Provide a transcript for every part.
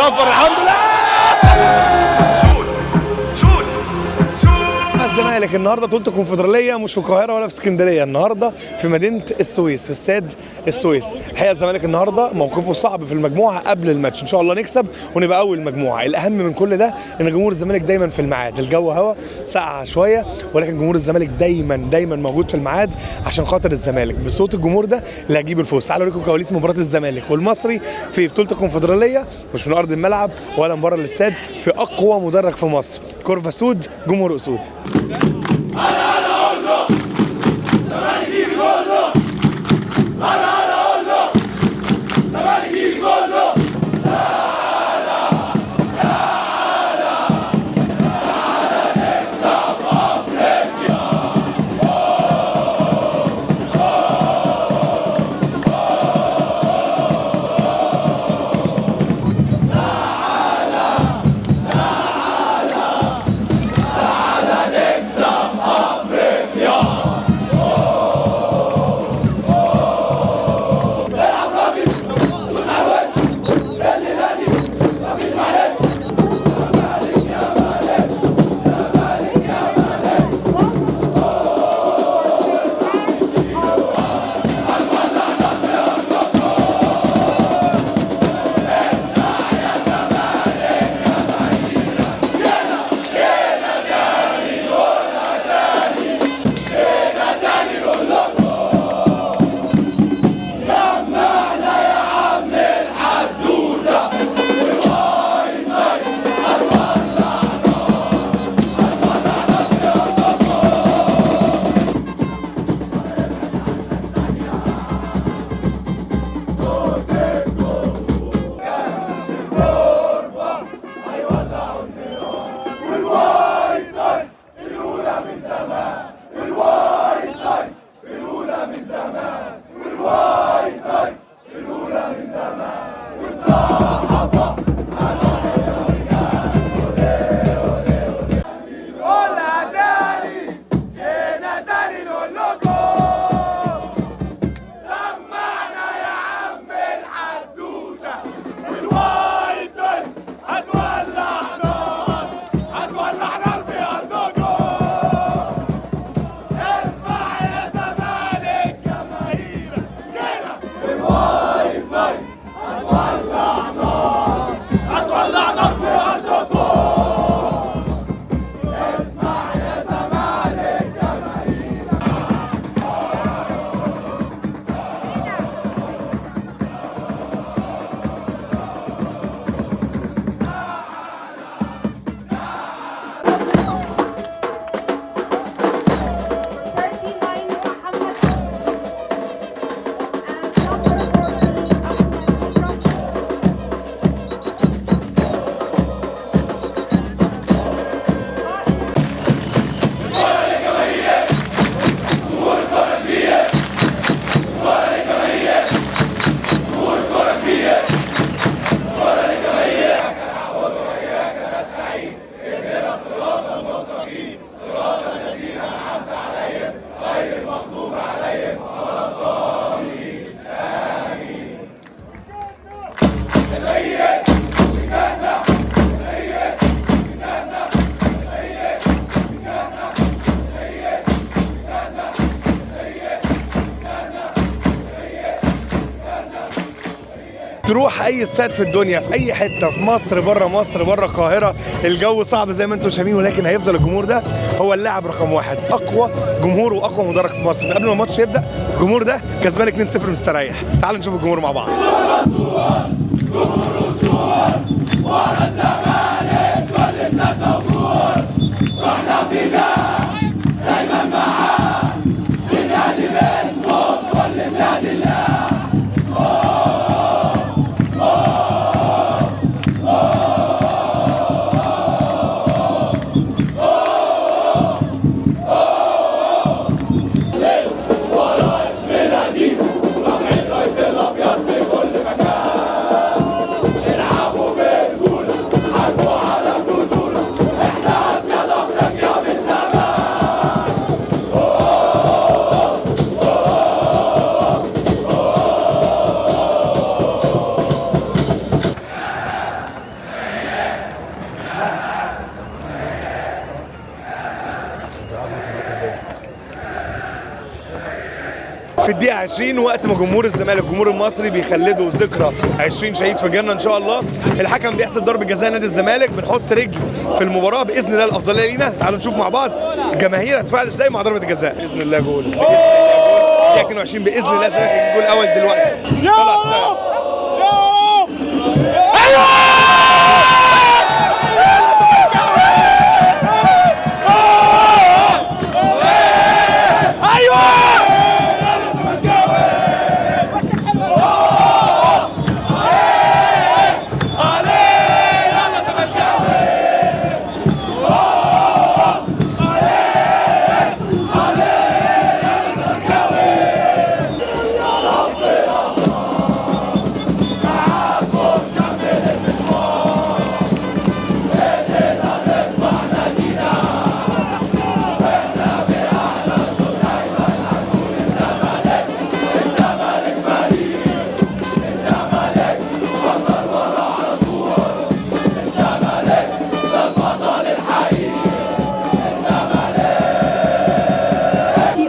اتوفر الحمد لله. شوت شوت. الزمالك النهارده بطوله الكونفدراليه مش في القاهرة ولا في اسكندرية، النهارده في مدينة السويس في استاد السويس. الحقيقة الزمالك النهارده موقفه صعب في المجموعة قبل الماتش، ان شاء الله نكسب ونبقى اول مجموعة. الاهم من كل ده ان جمهور الزمالك دايما في الميعاد، الجو هوا ساقعه شوية ولكن جمهور الزمالك دايما دايما موجود في الميعاد عشان خاطر الزمالك. بصوت الجمهور ده اللي هجيب الفوز. تعالوا اوريكم كواليس مباراة الزمالك والمصري في بطوله الكونفدراليه، مش من ارض الملعب ولا من بره الاستاد، في اقوى مدرج في مصر، كورفا سود، جمهور اسود. محمد and number 14 Ahmed Ibrahim. تروح اي استاد في الدنيا، في اي حتة، في مصر، بره مصر، بره القاهرة، الجو صعب زي ما انتم شايفين، ولكن هيفضل الجمهور ده هو اللاعب رقم واحد، اقوى جمهور واقوى مدرج في مصر. من قبل ما الماتش يبدا الجمهور ده كسبان 2-0 مستريح. تعالوا نشوف الجمهور مع بعض. في الدقيقة 20، وقت ما جمهور الزمالك الجمهور المصري بيخلدوا ذكرى 20 شهيد في الجنة ان شاء الله. الحكم بيحسب ضربه جزاء نادي الزمالك، بنحط رجل في المباراة باذن الله الافضلية لينا. تعالوا نشوف مع بعض الجماهير هتفعل ازاي مع ضربه الجزاء. باذن الله جول، باذن الله جول. دقيقة 22 باذن الله الزمالك يجيب جول اول دلوقتي. يا رب يا رب.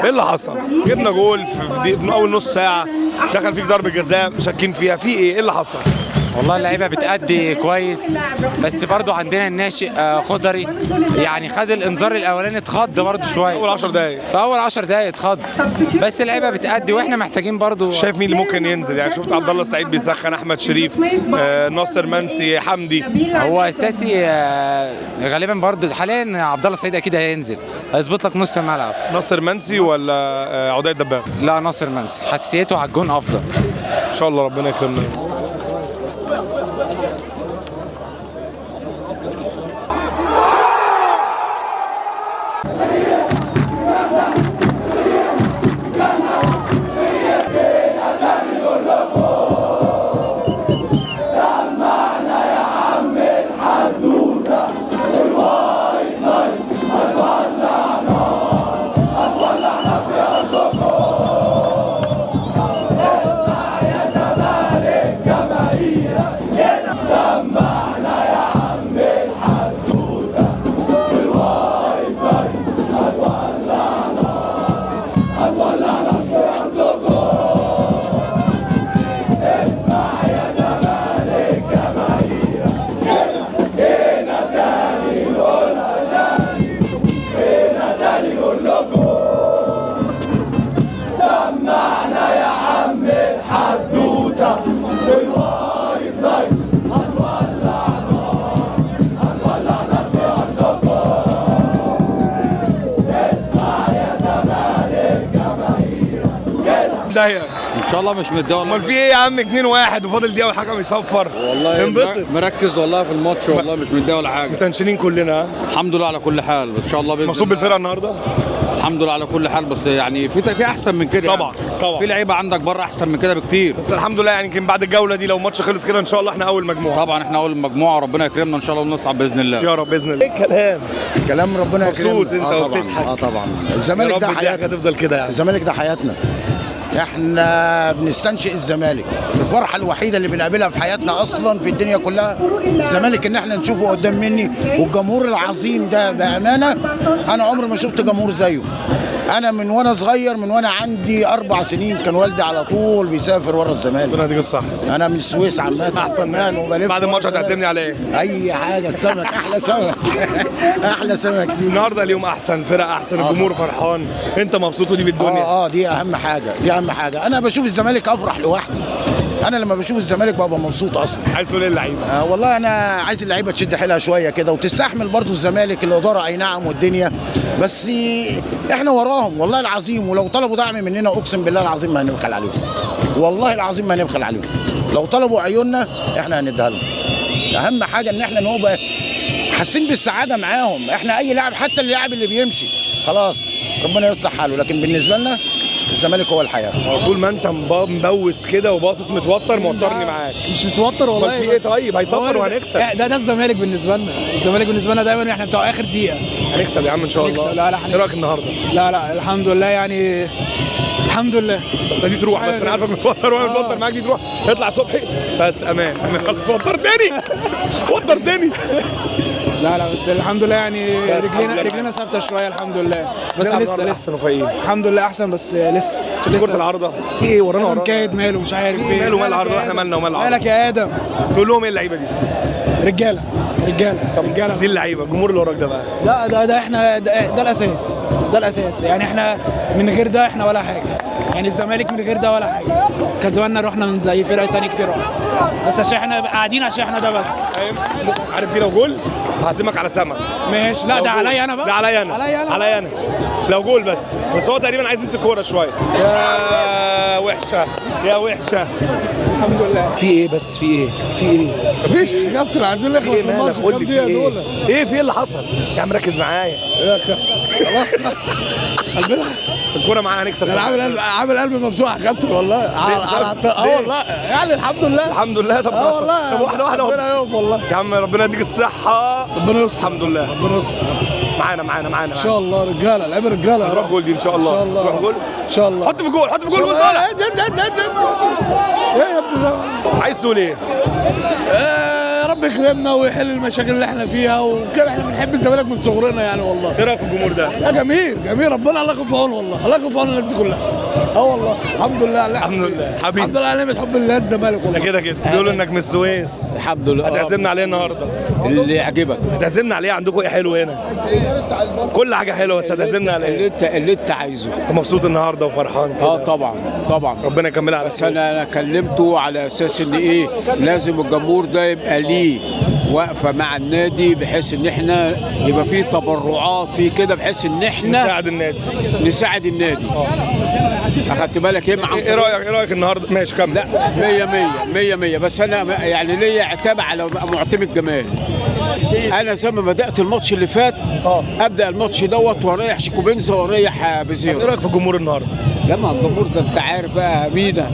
ايه اللي حصل؟ جبنا جول في من اول نص ساعة، دخل فيك ضربه جزاء شاكين فيها، في ايه؟ ايه اللي حصل؟ والله اللعيبة بتأدي كويس، بس برضو عندنا الناشئ خضري يعني خد الانذار الاولاني، اتخض برضو شوية اول 10 دقائق، في اول 10 دقائق اتخض، بس اللعيبة بتأدي واحنا محتاجين برضو. شايف مين اللي ممكن ينزل؟ يعني شفت عبد الله السعيد بيسخن، احمد شريف، ناصر منسي، حمدي. هو اساسي غالبا برضو حاليا عبد الله السعيد اكيد هينزل، هيظبط لك نص الملعب. ناصر منسي ولا عدي الدباغ؟ لا ناصر منسي، حساسيته على الجون افضل. ان شاء الله ربنا يكرمنا. ان شاء الله مش متضايق. امال في ايه يا عم؟ 2-1 وفاضل دقيقة والحكم يصفر. والله انبسط، مركز والله في الماتش، والله مش متضايق ولا حاجة، متنشنين كلنا. الحمد لله على كل حال، بس ان شاء الله باذن الله. مبسوط بالفرقة النهارده؟ الحمد لله على كل حال، بس يعني في احسن من كده. طبعا يعني. طبعا في لعيبة عندك بره احسن من كده بكتير، بس الحمد لله يعني يمكن بعد الجولة دي لو ماتش خلص كده ان شاء الله احنا اول مجموعة. طبعا احنا اول مجموعة، ربنا يكرمنا ان شاء الله ونصعد باذن الله يا رب باذن الله. ايه الكلام؟ كلام ربنا يكرمنا. مبسوط انت وبتضحك. طبعا الزمالك ده حياتنا، هتفضل كده يعني. الزمالك ده حياتنا، احنا بنستنشق الزمالك، الفرحة الوحيدة اللي بنقابلها في حياتنا اصلا في الدنيا كلها الزمالك، ان احنا نشوفه قدام مني، والجمهور العظيم ده بامانه انا عمري ما شفت جمهور زيه. انا من وانا صغير، من وانا عندي 4 سنين كان والدي على طول بيسافر ورا الزمالك. ربنا يديك الصحة. انا من السويس عامة. احسن ناس. بعد الماتش هتعزمني على ايه؟ اي حاجة، السمك احلى سمك. احلى سمك ليك. النهارده اليوم احسن، فرق احسن، الجمهور فرحان، انت مبسوط ودي بالدنيا. دي اهم حاجة، دي اهم حاجة. انا بشوف الزمالك افرح لوحدي، انا لما بشوف الزمالك ببقى مبسوط اصلا. عايز تقول ايه للعيبة؟ والله انا عايز اللعيبة تشد حيلها شوية كده وتستحمل برضو الزمالك، الادارة اي نعم والدنيا، بس احنا وراهم والله العظيم، ولو طلبوا دعم مننا اقسم بالله العظيم ما هنبخل عليهم، والله العظيم ما هنبخل عليهم. لو طلبوا عيوننا احنا هنديها لهم. اهم حاجة ان احنا نبقى حاسين بالسعادة معاهم. احنا اي لاعب، حتى اللاعب اللي بيمشي خلاص ربنا يصلح حاله، لكن بالنسبة لنا الزمالك هو الحياة. طول ما انت مبوس كده وباصص متوتر، موترني معاك. مش متوتر والله. في ايه طيب؟ هيصفر وهنكسب. ده الزمالك بالنسبة لنا، الزمالك بالنسبة لنا دايما احنا بتوع اخر دقيقة. هنكسب يا عم ان شاء الله. لا لا ايه رايك النهارده؟ لا لا الحمد لله، يعني الحمد لله. بس دي تروح، بس انا عارفك متوتر وانا متوتر معاك. دي تروح، اطلع صبحي بس امان امان. خلاص وترتني وترتني. لا لا بس الحمد لله يعني رجلينا ثابتة شوية الحمد لله، بس لسه احسن وفايقين الحمد لله احسن، بس لسه كره العارضة في ايه ورانا ورانا كايد ماله مش عارف ايه ماله مال العارضة، واحنا مالنا ومال العارضة؟ مالك يا ادم؟ تقول لهم ايه اللعيبة دي؟ رجاله رجاله رجاله دي اللعيبة، الجمهور اللي وراك ده بقى. لا ده احنا ده الاساس، ده الاساس يعني، احنا من غير ده احنا ولا حاجة يعني، الزمالك من غير ده ولا حاجة، كان زماننا رحنا من زي فرقه تاني كتير راحت، بس عشان احنا قاعدين عشان احنا ده بس. عارف دي لو جول هعزمك على سمك. ماشي. لا ده عليا انا بقى، ده عليا انا، عليا انا لو جول بس. بس هو تقريبا عايز يمسك كورة شوية. يا وحشة يا وحشة. الحمد لله. في ايه بس؟ في ايه؟ في ايه؟ مفيش يا كابتن، عايزين نخلص الماتش. قول لي في ايه؟ ايه في ايه اللي حصل؟ يا عم ركز معايا يا كابتن. خلاص قلبنا الكورة معانا هنكسب. انا عامل قلب مفتوح يا كابتن والله. اه والله يعني الحمد لله الحمد لله. طب والله طب واحدة واحدة ربنا يقف والله يا عم، ربنا يديك الصحة، ربنا يستر الحمد لله، ربنا يستر. معانا معانا معانا ان شاء الله. رجاله لعيبة رجاله، هتروح جول دي ان شاء الله. ان شاء الله تروح جول ان شاء الله. حط في جول، حط في جول، جول طالع. ايه يا ابني عايز تقول ايه؟ يا رب يكرمنا ويحل المشاكل اللي احنا فيها وكده، احنا بنحب الزمالك من صغرنا يعني والله. ايه رايك في الجمهور ده؟ لا جميل جميل، ربنا الله يكون في عونه والله، الله يكون في عون الناس دي كلها. اه والله الحمد لله. الحمد لله حبيبي، الحمد لله على نعمه حب الله الزمالك والله. كده كده بيقولوا انك من السويس. الحمد لله. هتعزمنا عليه النهارده؟ اللي يعجبك هتعزمنا عليه. عندكم ايه حلو هنا؟ كل حاجة حلوة، بس هتعزمنا على ايه؟ اللي انت عايزه. انت مبسوط النهارده وفرحان كده؟ اه طبعا طبعا، ربنا يكملها على بس انا كلمته على اساس ان ايه، لازم الجمهور ده يبقى ليه واقفة مع النادي، بحيث ان احنا يبقى فيه تبرعات في كده، بحيث ان احنا نساعد النادي، نساعد النادي. اخدت بالك ايه؟ مع ايه رايك؟ ايه رايك النهارده؟ ماشي كمل. لا 100 100 100 100. بس انا يعني ليا عتاب على معتمد جمال. انا زي ما بدات الماتش اللي فات ابدا الماتش دوت واريح شيكوبينزا واريح بزيرو. ايه رايك في الجمهور النهارده؟ لا ما الجمهور ده انت عارف بقى مينا.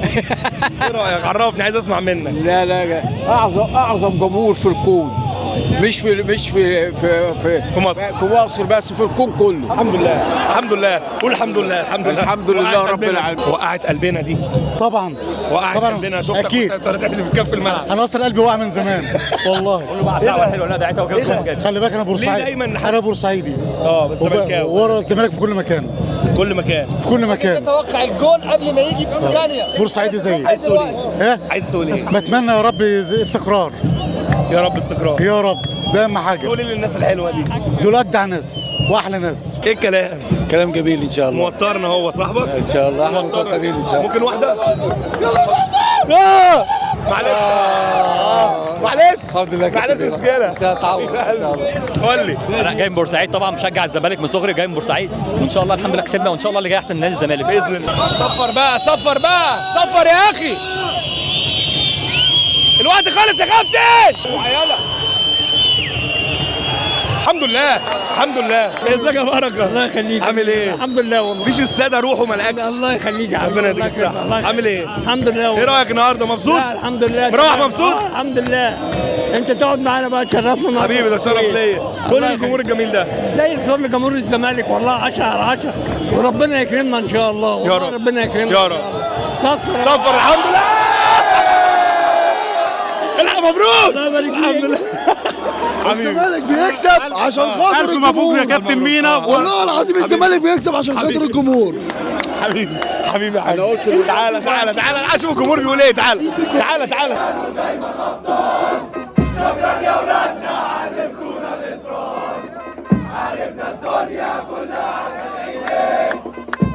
ايه رايك؟ عرفني، عايز اسمع منك. لا لا اعظم جمهور في الكون، مش في مش في في في, في مصر، في مصر بس، في الكون كله. الحمد لله الحمد لله، قول الحمد لله الحمد لله الحمد لله رب العالمين. وقعت قلبنا دي طبعا، وقعت طبعا قلبنا. شفتك اكيد وانت طلعت في كف الملعب. انا اصلا قلبي وقع من زمان والله. دعوه حلوة. لا دعيتها وجابت. خلي بالك انا بورسعيدي دايما؟ انا بورسعيدي بس زملكاوي. ورا الزمالك في كل مكان، كل مكان، في كل مكان. توقع الجول قبل ما يجي بثانيه. بورسعيدي زيي. عايز تقول ايه؟ عايز تقول ايه؟ بتمنى يا رب استقرار، يا رب استقرار يا رب، ده اهم حاجة. قول للناس الحلوة دي، دول اجدع ناس واحلى ناس. ايه الكلام؟ كلام جميل ان شاء الله. موترنا هو صاحبك ان شاء الله، احنا متوترين ان شاء الله. ممكن واحدة؟ يلا معلش معلش الحمد لله، معلش مشكلة ان شاء الله تعوض ان شاء الله. قول لي. انا جاي من بورسعيد طبعا، مشجع الزمالك من صغري، جاي من بورسعيد، وان شاء الله الحمد لله كسبنا، وان شاء الله اللي جاي احسن من نادي الزمالك باذن الله. صفر بقى، صفر بقى، صفر يا اخي، الوقت خلص يا كابتن. الحمد لله الحمد لله. ازيك يا بركة؟ الله يخليك. عامل ايه؟ الحمد لله والله. مفيش السادة روحه مالكش. الله يخليك يا حبيبي، ربنا يديك الصحة. عامل ايه؟ الحمد لله والله. ايه رايك النهارده؟ مبسوط؟ لا الحمد لله. مروح مبسوط؟ الحمد لله. انت تقعد معانا بقى، تشرفنا النهارده حبيبي، ده شرف ليا. كل الجمهور الجميل ده زي الفل، جمهور الزمالك والله 10 على 10، وربنا يكرمنا ان شاء الله. يا رب ربنا يكرمنا يا رب. صفر صفر الحمد لله. الحق مبروك. الله يبارك فيك. الحمد لله. الزمالك بيكسب عشان خاطر الجمهور. مبروك يا كابتن مينا والله العظيم، الزمالك بيكسب عشان خاطر الجمهور. حبيبي حبيبي حبيبي، تعالى تعالى تعالى تعالى شوف الجمهور بيقول ايه. تعالى تعالى تعالى. شكرا يا ولادنا، علمتونا الاصرار، علمنا الدنيا كلها عشان عينيك،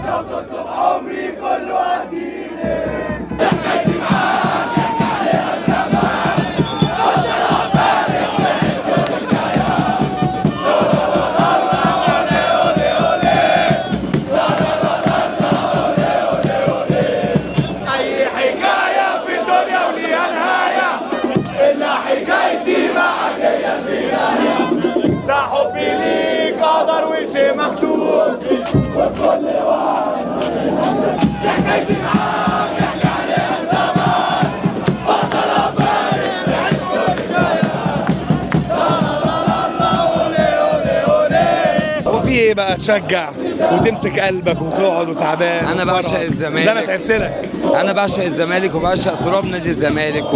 لو تطلب عمري كله هديلك. حكايتي معاك يحكي عليها الزمان، كنت انا فارس في شغل الحياة. لا لا لا لا اولي اولي اولي، لا لا لا لا اولي اولي اولي. اي حكاية في الدنيا وليها نهاية، الا حكايتي معاك هي البداية. ده حبي ليك قدر وشي مكتوب، وكل وقت حكايتي معاك يحكي عليها الزمان، بطل فارس عيش كل. لا لا لا لا اولي اولي اولي. هو في ايه بقى تشجع وتمسك قلبك وتقعد وتعبان؟ انا بعشق الزمالك. ده انا تعبت لك. انا بعشق الزمالك وبعشق تراب نادي الزمالك،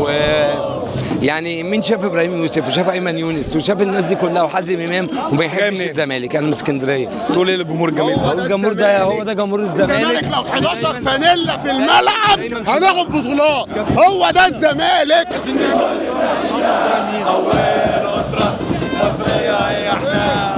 يعني مين شاف ابراهيم يوسف وشاف ايمن يونس وشاف الناس دي كلها وحازم امام وما يحبش الزمالك؟ انا من اسكندرية. تقول ايه للجمهور الجميل ده؟ الجمهور ده هو ده جمهور الزمالك. لو 11 فانيلا في الملعب هناخد بطولات، هو ده الزمالك. مصرية هي احنا.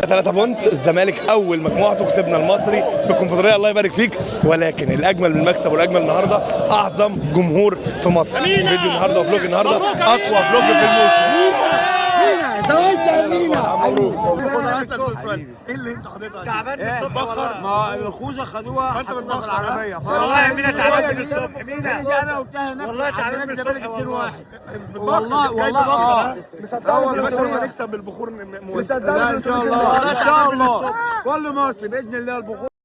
3 point الزمالك اول مجموعته، كسبنا المصري في الكونفدراليه، الله يبارك فيك. ولكن الاجمل من المكسب والاجمل النهارده اعظم جمهور في مصر. فيديو النهارده و vlog النهارده اقوى vlog في الموسم. ايه اللي انت حاططها؟ تعبان من الصبح والله. ما الخوذه خدوها انت بتبخر العربية. والله يا مينا تعبان من الصبح مينا، انا قلتها نفسي والله تعبان من الصبح والله والله والله. مصدقني يا باشا هنكسب بالبخور. مصدقني ان شاء الله، ان شاء الله كل ماتش باذن الله البخور.